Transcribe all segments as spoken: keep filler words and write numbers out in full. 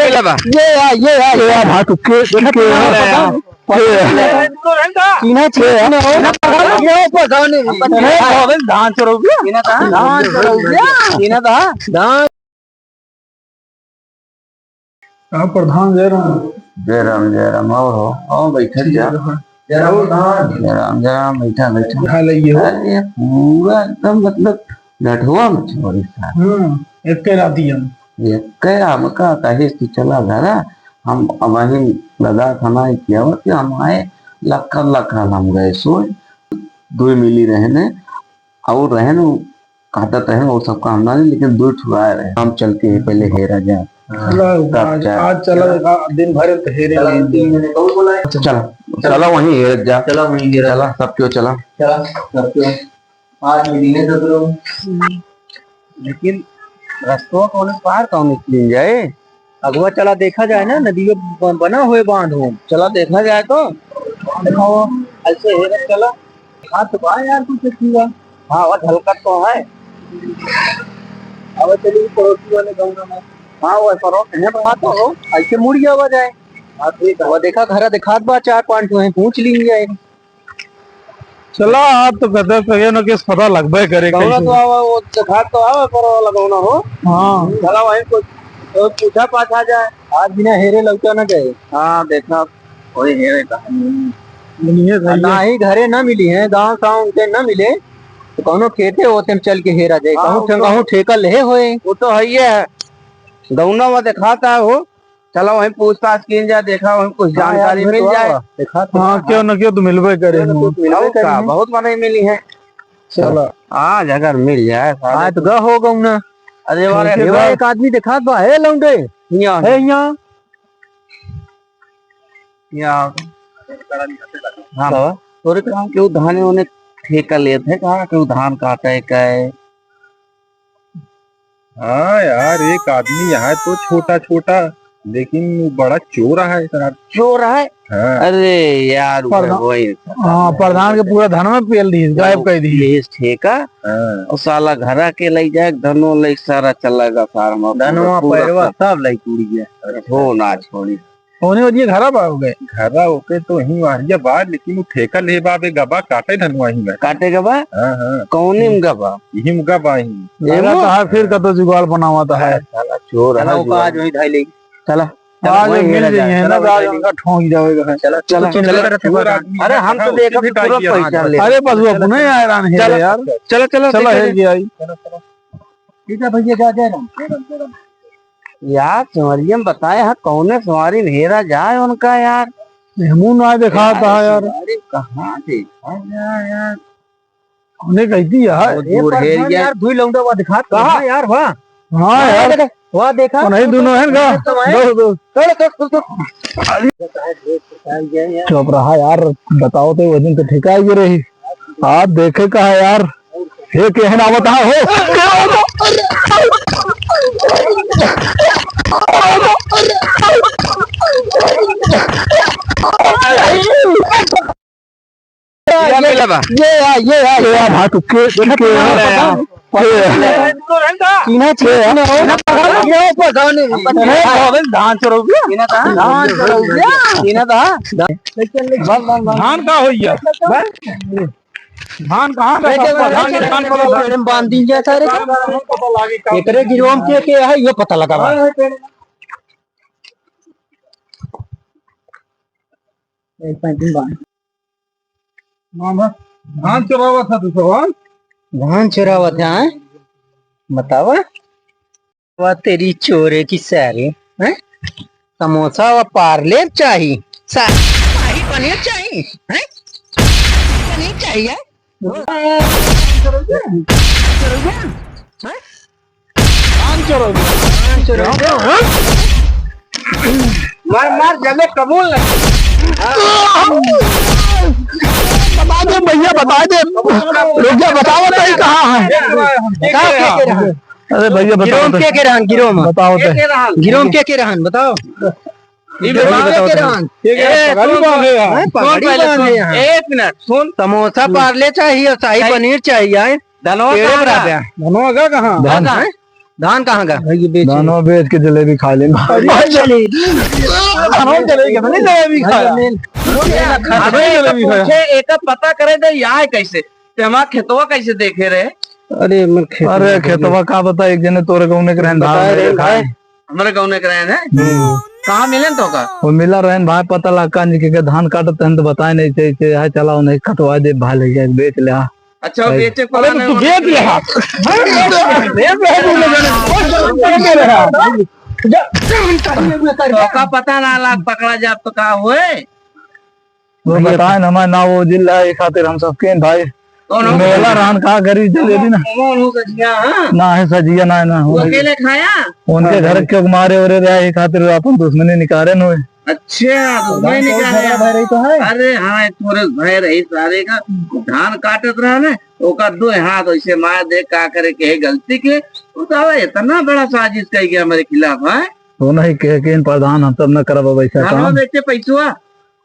ये आ, ये आ, ये आ, भाई, तू के, के, के, चिन्हा चिन्हा हो। ये पता नहीं। धान चोरौबे। धान चोरौबे। धान। हाँ, प्रधान जय राम। जय राम, जय राम। आओ, आओ, आओ, बैठे जा। जय राम, प्रधान। जय राम, जय राम, बैठा, बैठा। खा लइए हो। अरे, पूरा एकदम, मतलब, गठुआ में छोड़ी था। हम्म, एक के राती हम। एक के हमका कहे कि चला घरा, हम वहीं लगा खाना किया हुआ कि हम आए, लक्खन, लक्खन हम गए सोए, दो मिली रहने, और रहने काटत रहे और सबका हम ना, लेकिन दो ठुराए रहे। हम चलते हैं पहले हेरा जा। चला, तब आज, क्या? आज चला, चला। एक दिन भर तो हेरे चला, नहीं। तीन महीने को बोला है। चला, चला वहीं हेरे जा। चला वहीं हेरे। चला, सब क्यों चला। चला, सब क्यों। आज मिली है सब लोग। लेकिन रस्तवा कौन पार कौन निकल जाए? अगवा चला देखा जाए ना, नदी में ब-, बना हुए बांध हो। चला देखा जाए तो। देखा हो, ऐसे हेरे चला। हाँ, तो बा यार, कुछ अच्छी बा। हाँ, वो झलकत तो है। अब चलिए पड़ोसी वाले गाँव में। हाँ, वो पड़ोस है, बात तो हो, ऐसे मुड़ गया हुआ जाए। हाँ, ठीक है। वो देखा, घर दिखात बा, चार पाँच ठो हैं, पूछ ली जाए। चला, आज तो कहते कहिए ना कि पता लगबे करे गौना कैसे। तो आवा, वो दिखात तो आवा, पर वाला गौना हो। हाँ। चला, वहीं कुछ, तो पूछा पाछा जाए। आज बिना हेरे लौटा ना गए। हाँ, देखा। वही हेरे का। हम्म। मिलिए भैया। ना ही घरे ना मिली है, गाँव साँव उनके ना मिले, तो कौनो खेते होते में चल के हेरा जाए, हाँ, कहूँ वो ठे-, तो कहूँ ठेका लेहे होए। वो तो है ही है, गौना में दिखाता है वो, चला वहीं पूछताछ कीन जाए, देखा वहीं कुछ हाँ यार, जानकारी मैं मिल तो जाए। आवा, देखा तो। हाँ, क्यों ना क्यों तो मिलबे करे क्यों ना हूँ। क्यों तो मिलबे और करे का, हैं। बहुत मने मिली है। चला। आज अगर मिल जाए, साले आज तो गा हो गौना। अरे वाह रे। ये वाह, एक आदमी दिखात बा, हे लौंडे। यहाँ। हे यहाँ। या। हाँ, का? तोरे काम केहू धाने ओने ठेका लेत है का? केहू धान काटे का है? हाँ यार, एक आदमी यहाँ तो छोटा छोटा, लेकिन वो बड़ा चोर है साहब। चोर है? हाँ। अरे यार, वो प्रधान, वही। हाँ, प्रधान के पूरा धनवा पेल दी, गायब कर दी। ये ठेका। हाँ। और साला घरा के लई जाए, धनवा लई सारा चला गया, सारा में धनवा पूरा पैरवा सब। सब लई टूट गया। अरे हो ना छोड़ी। कौने वजह घरा बा हो गए? घरा ओके तो ही वारिया बा, लेकिन वो ठेका ले बा, बे गबा काटे धनवा ही में। काटे गबा? हाँ, हाँ। कौने में गबा? यही में गबा ही। एमो? लगा तो है फिर कतो जुगाड़ बनावा तो है। साला चोर है, चला, ओका जुगाड़। आज वही धाई ले। चला। चला, आज वही मिल हेरा जाए, जाइए ना, चला, आज वही उनका ठोंक जाएगा। चला, चला, चला, चला, चला। चोर आदमी अरे, है, हम तो उसे देखा भी तुरंत टाइट किया। पहचान ले। अरे, बस वो अपने हैरान है चला, यार। चला, चला, चला, चला, है चला। कि आई? चला, चला। ठीक है भैया, जा, जा रहा हूँ। यार, संवरिया में बताए हैं, कौने संवारी में हेरा जाए उनका यार। हमू ना देखा यार, था यार। संवारी कहाँ देखा जाए यार? हमने कह दी यार। बहुत ए, दूर पर हेर जान गया। यार, दुई लौंडा वा दिखात कहाँ? कहाँ यार, वाह। हाँ वाह, यार। देखा, वाह, देखा। और नहीं, दोनों हैं का? तो है। दो, दो। चलो, चलो, चलो, चलो। चुप रहा यार, बताओ तो वो दिन तो ठेका ही रही। आप देखे का है यार, हे केहन आवत हा हो। ये, ये, ये, ये, ये, ये, भाई, तू के, के, के, के। चिन्हा, चिन्हा, चिन्हा हो। ये ऊपर धान है। धान चोरौबे। धान चोरौबे। धान का होइया? धान कहाँ का? लेके धान, धान, धान पता लगा। पेड़ में बांध दीजिए सारे को। एकरे गिरोह में के, के है, ये पता लगा बा। एक पैंतीस बांध। मामा, धान चोरावत है तू सब, हाँ? धान चोरावत है, हाँ? बतावा। वाह तेरी चोरे की सारे, हैं? समोसा व पार्ले चाही, सा-, शाही पनीर चाही, हैं? पनीर चाही, हैं? मार, मार, जमे कबूल नहीं। बता दे भैया, बता दे। रुक जा, बताओ तो, ये कहाँ है? बताओ, के, के रहा? अरे भैया, बताओ गिरोह में तो। के, के रहन, गिरोह में? बताओ तो। के, के रहन? गिरोह में के, के रहन, बताओ। ये गिरोह में बताओ के, के तो। रहन? ये क्या ए, पगड़ी सुन, बांधे हैं? हैं, पगड़ी पहले बांधे सुन। हैं। एक मिनट, सुन। समोसा पार्ले चाहिए और शाही शाही पनीर चाहिए, हैं? धनवा पेड़े कहाँ पर आ का? गया। धनवा का कहाँ? धन। कहाँ? हैं? धान कहाँ का? भाई, ये बेच धानो बेच के जलेबी खा लेना। अरे, जलेबी। धानो जलेबी खाए। अरे, जलेबी खाए। अरे, जलेबी खाए। पूछे, एक पता करे दे, ये आए कैसे? ते हमार खेतवा कैसे देखे रहे? अरे, हमर खेतवा अरे, देखे। खेतवा का बता, एक जने तोरे गौने के रहन धान बताए मेरे रहे खाए। भाई। हमरे गौने के रहन है? हम्म। कहाँ मिले तो का? वो मिला रहन भाई, पता लगा कान जी के, के धान काटत हन तो बताए नहीं, से, से, "हाय, चला, उन्हें कटवा दे, भाई, ले जाए, बेच ले, हाँ।" अच्छा, वो भाई। बेचे अरे, तो तू बेच ले, हाँ। तो का पता ना लाग पकड़ा जाए तो का हुए? वो भैया बताए ना, हमारे ना वो जिला है, ये खातिर हम सबके हैं भाई। कौन हो? मेला रान का करी, चले भी ना। कौन हो सजिया, हाँ? ना है सजिया, ना है, ना हो। वो अकेले खाया? उनके घर के मारे ओरे रहे, ये खातिर अपन दुश्मनी निकारे न होए। अच्छा, दुश्मनी निकारे। भाई रही तो है। अरे हाँ, एक थोड़े भाई रही सारे का, धान काटत रहा ना, ओका दो हाथ ऐसे मार दे, का करे के है गलती के, वो साला इतना बड़ा साजिश कह गया हमारे खिलाफ, है? वो नहीं कह के इन प्रधान हम सब न करब वैसा धान काम। बेचे पैसवा,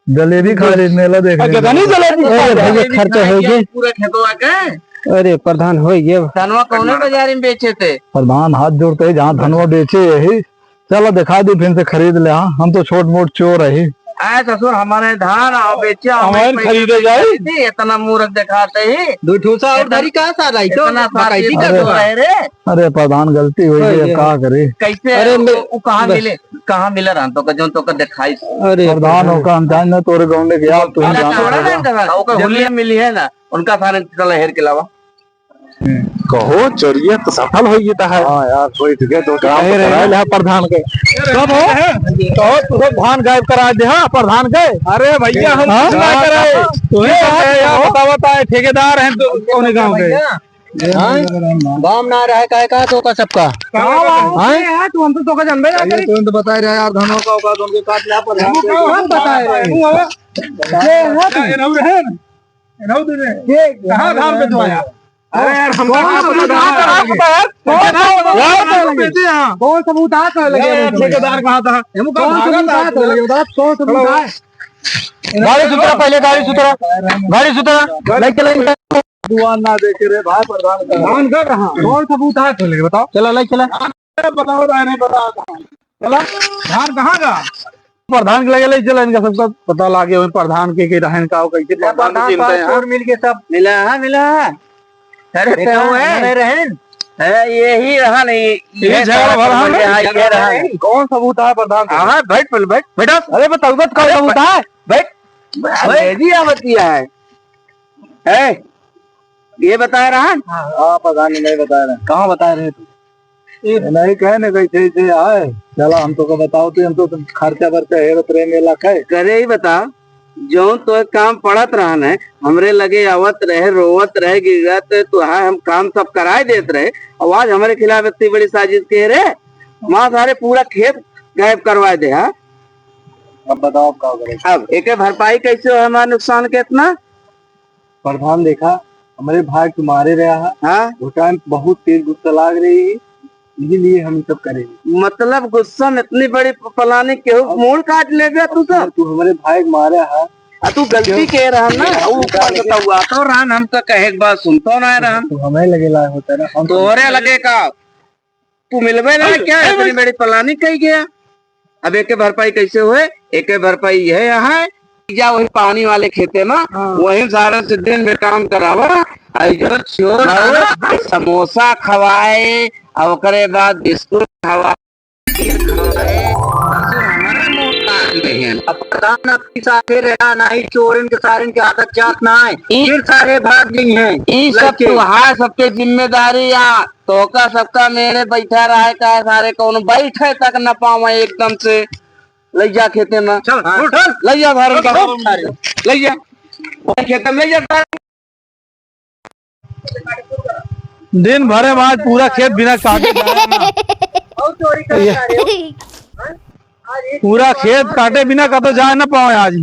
जलेबी खा ले, मेला देख ले। कितनी जलेबी ए, खा ले? भैया, जलेबी खर्चा खा हो ले, गया। पूरा खेतवा के। अरे, प्रधान हो गया। धनवा कौने बाजारी में बेचे थे? प्रधान हाथ जोड़ते ही जहाँ धनवा बेचे यही, चलो दिखा दी, फिर से खरीद ले। हाँ, हम तो छोट मोट चोर है। आए ससुर, हमारे धान आओ बेचे, आओ हमारे भाई खरीदे जाए। इतना मूर्ख दिखाते ही। दो ठूसा और इतना, धरी कहाँ से आ रही? तो इतना साथी बकायदी का अरे, दो है रे। अरे प्रधान, गलती हो गई, अरे, अब का करे? कैसे? अरे, वो, मैं, वो कहाँ बस। मिले? कहाँ मिला रहन तो का, जौन तो का दिखाई? अरे, प्रधान होका हम जान ना, तोरे गौंडे के यार, तू ही ओका जान छोड़ा रहा। रहन का, ओका जब हुलिया मिली है ना, उनका सारे चला हेर के लावा। कहो, चोरिया तो सफल हो गया है। हाँ यार, कोई तो गए तो काम कहे तो रहे कराए हैं। ले प्रधान के। कब हो? कहो, तू सब धान गायब करा दे, हाँ, प्रधान के। अरे भैया, हम हाँ? कुछ ना करे। तू ही ये कहा है यार, हो? बता, बता, ठेकेदार हैं तो कौन गाँव के? हाँ? गाँव ना रहे, काहे का तो का सबका? गाँव हाँ? है, तू हम तो तोका जानबे ना अरे, करी। तू तो बता रहा यार, धनों का औकात उनके काट लिया, पर हम हम तो कहाँ हम बताए रहे? ये है तू। ये रहू रहे ना? ये रहू दे रहे। ये कहाँ धान पे तो आया? अरे यार, हम कौन कहाँ सा पता बूढ़ा था? था यार? कौन सा बूढ़ा था? कौन सा बूढ़ा था? कौन सा बूढ़ा था? यार, ठेकेदार कहाँ था? हम कहाँ भागा था? कौन सा बूढ़ा था? लगे बता, कौन सा बूढ़ा है? गाड़ी सुतरा, पहले गाड़ी सुतरा, गाड़ी सुतरा, लेके चलेंगे। दुआ ना देखे रे भाई, प्रधान का। प्रधान का कहाँ? कौन सा बूढ़ा है? चलेंगे, बताओ। चला, लेके चला। अरे बताओ, नहीं पता। चला, धान कहाँ का? प्रधान के लगे ले चला, इनका सबका पता लागे, वही प्रधान के, के रहन का, कैसे प्रधान प्रधान चिंता का है, हाँ? चोर मिल के सब मिला, हाँ, मिला। अरे, देखा, कहूँ है? हमारे रहन। है, यही रहा नहीं, ये ये झगड़ा सारा भरा है? समझ में आ, ये रहा नहीं। कौन सबूत है प्रधान के? हाँ, बैठ, पहले बैठ, बैठा। अरे, बताओ, बत-, कौन अरे, सबूत है? बैठ। अरे, जी, आवत किया है। है? ये बता रहा है? हाँ, हाँ, प्रधान जी, नहीं बता रहे। कहाँ बता रहे तू? ये नहीं कहे ना, कैसे, ऐसे आए। चला, हम तो को बताओ, तू, हम तो खर्चा बर्चा हेरत रहे मेला के। करे ही बता, जौन तो एक काम पड़त रहन है, हमरे लगे आवत रहे, रोवत रहे, गिड़गिड़ात रहे, तो हाँ, हम काम सब कराए देत रहे, और आज हमरे खिलाफ इतनी बड़ी साजिश के रे, वहाँ सारे पूरा खेत गायब करवाए दे, हाँ? अब बताओ, अब का करे? अब एके भरपाई कैसे हो हमारे नुकसान के इतना? प्रधान देखा, हमरे भाई के मारे रहा है। हाँ? वो टाइम बहुत तेज गुस्सा लाग रही है, इसीलिए हम ई सब करेंगे। मतलब गुस्सा में इतनी बड़ी प-, planning केहू अब मूड़ काट लेबे तू तो। तू हमरे भाई के मारे है। आ तू गलती क्यों? के रहा ना, ये ऊ ऊपर से तू आतो रहा ना, हमका कहे के बाद सुनतो ना रहा। तू हमें लगे लाए होता ना, हम तोहरे लगे का? तू मिलबे ना अरे, क्या? अरे, इतनी बड़ी planning कही गया। अब एके भरपाई कैसे हुए? एके भरपाई यह है, जा वही पानी वाले खेते में, हाँ। वही सारे से दिन में काम करावा, और जो चोर हाँ। है, समोसा खवाए, और ओकरे बाद बिस्कुट खवाए, खवाए, हमारे मुंह काट ले हैं। अब पता ना किस आखिर रहा, ना ही चोरन के सारन के आदत जात ना है, ई फिर सारे भाग गई हैं। ई सब लड़के। तुहार सबके जिम्मेदारी या तोका सबका मेरे बैठा रहे का सारे कौन बैठे तक न पावे एकदम से। लइ जा खेते में। चल, हाँ, उठ। चल। लइ जा धारन का। उठ, उठ। लइ जा। खेते में लइ जा धारन। दिन भरे में आज पूरा खेत बिना काटे जाए ना। पूरा खेत काटे बिना कतो जाए ना पावे आज।